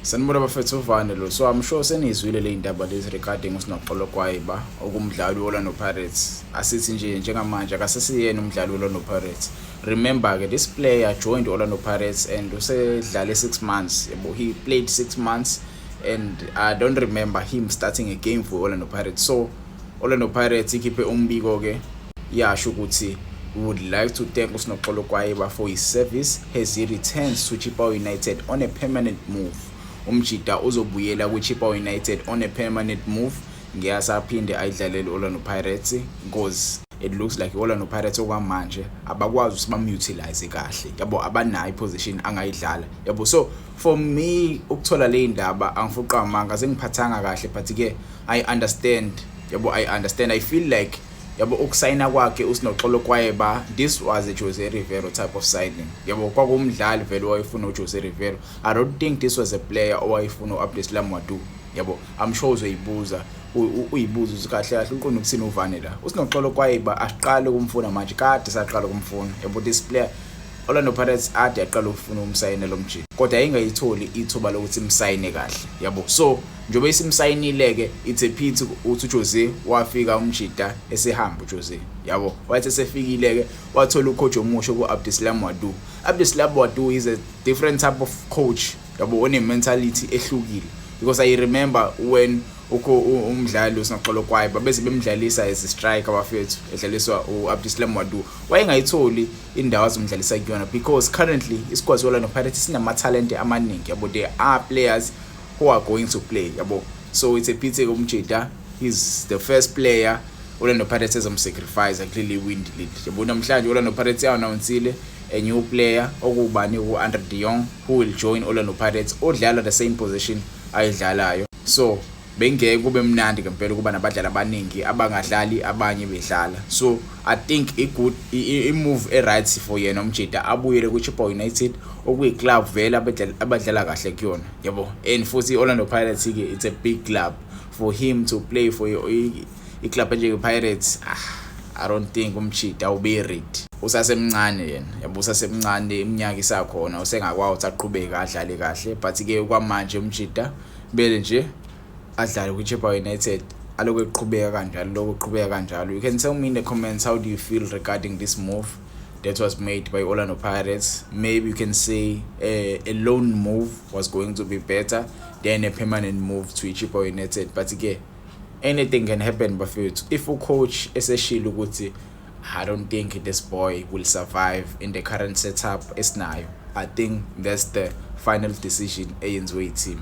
Sanibona bafethu, uvane lo. So I'm sure senizwile le ndaba lezi regarding uSinoxolo Kwayiba, okumdlali we-Orlando Pirates. Asithi nje njengamanje akasesiyena umdlali we-Orlando Pirates. Remember ke, this player joined Orlando Pirates and usedlale 6 months, yabo. He played 6 months and I don't remember him starting a game for Orlando Pirates. So Orlando Pirates ikhiphe umbiko ke, yasho ukuthi, "We would like to thank uSinoxolo Kwayiba for his service as he returns to Chippa United on a permanent move." Umjida uzobuyela kwiChippa United on a permanent move, ngeke asaphinde ayidlalele Orlando Pirates, because it looks like Orlando Pirates okwamanje abakwazi ukuthi bamutilize kahle, yabo, abanayo iposition angayidlala, yabo. So for me, ukuthola le ndaba, angifuqa amanga, sengiphathanga kahle, but ke I understand, yabo, I understand. I feel like, yabo, ukusayina kwakhe uSinoxolo Kwayiba, this was a Jose Rivero type of signing, yabo. Kwakumdlali vele owayefuna uJose Rivero. I don't think this was a player owayefuna uAbdeslam Ouaddou, yabo. I'm sure uzoyibuza, uyibuza ukuthi kahle kahle uqonda ukuthini uvane la. USinoxolo Kwayiba asiqale ukumfuna manje, kade saqala ukumfuna, yabo. This player, Orlando Pirates ade yaqala ukufuna umsayine lo mjini, kodwa ayingayitholi ithuba lokuthi imsayine kahle, yabo. So njengoba isimsayinile ke, it's a pity uthi uJose wafika umjida esehamba uJose, yabo. Wathi esefikile ke, wathola ucoach omusha ku-Abdeslam Ouaddou. Abdeslam Ouaddou is a different type of coach, yabo, one mentality ehlukile, because I remember when ukho umdlali uSinoxolo Kwayiba bese bemdlalisa as a striker, bafethu, edlaliswa uAbdeslam Ouaddou, wayengayitholi indawo azomdlalisa kuyona, because currently isquad Orlando Pirates sinama talent amaningi, yabo. There are players who are going to play, yabo. So it's a pity umjida, he's the first player Orlando Pirates ezomsacrifice kuleli windi leli, yabo. Namhlanje Orlando Pirates ya-announceile a new player, okubani, u-Andre de Jong, who will join Orlando Pirates, odlala the same position ayidlalayo. So bengeke kube mnandi ngempela ukuba nabadlali abaningi abangadlali, abanye bedlala. So I think i-good i-move e-right for yena umjida abuyele kwi-Chippa United, okuyi-club vele abadlala kahle kuyona, yabo. And futhi i-Orlando Pirates ke, it's a big club for him to play for. I-club enjenge-Pirates, ah, I don't think umjida ube ready. Usasemncane yena, yabo, usasemncane, iminyaka isakhona, usengakwazi ukuthi aqhubeke adlale kahle. But ke kwamanje umjida bele nje adlale kwi-Chippa United, aloku eqhubeka kanjalo, lokhu eqhubeka kanjalo. You can tell me in the comments, how do you feel regarding this move that was made by Orlando Pirates? Maybe you can say a loan move was going to be better than a permanent move to Chippa United. But ke anything can happen, bafethu. If ucoach eseshilo ukuthi, "I don't think this boy will survive in the current setup esinayo," I think that's the final decision eyenziwe i-team.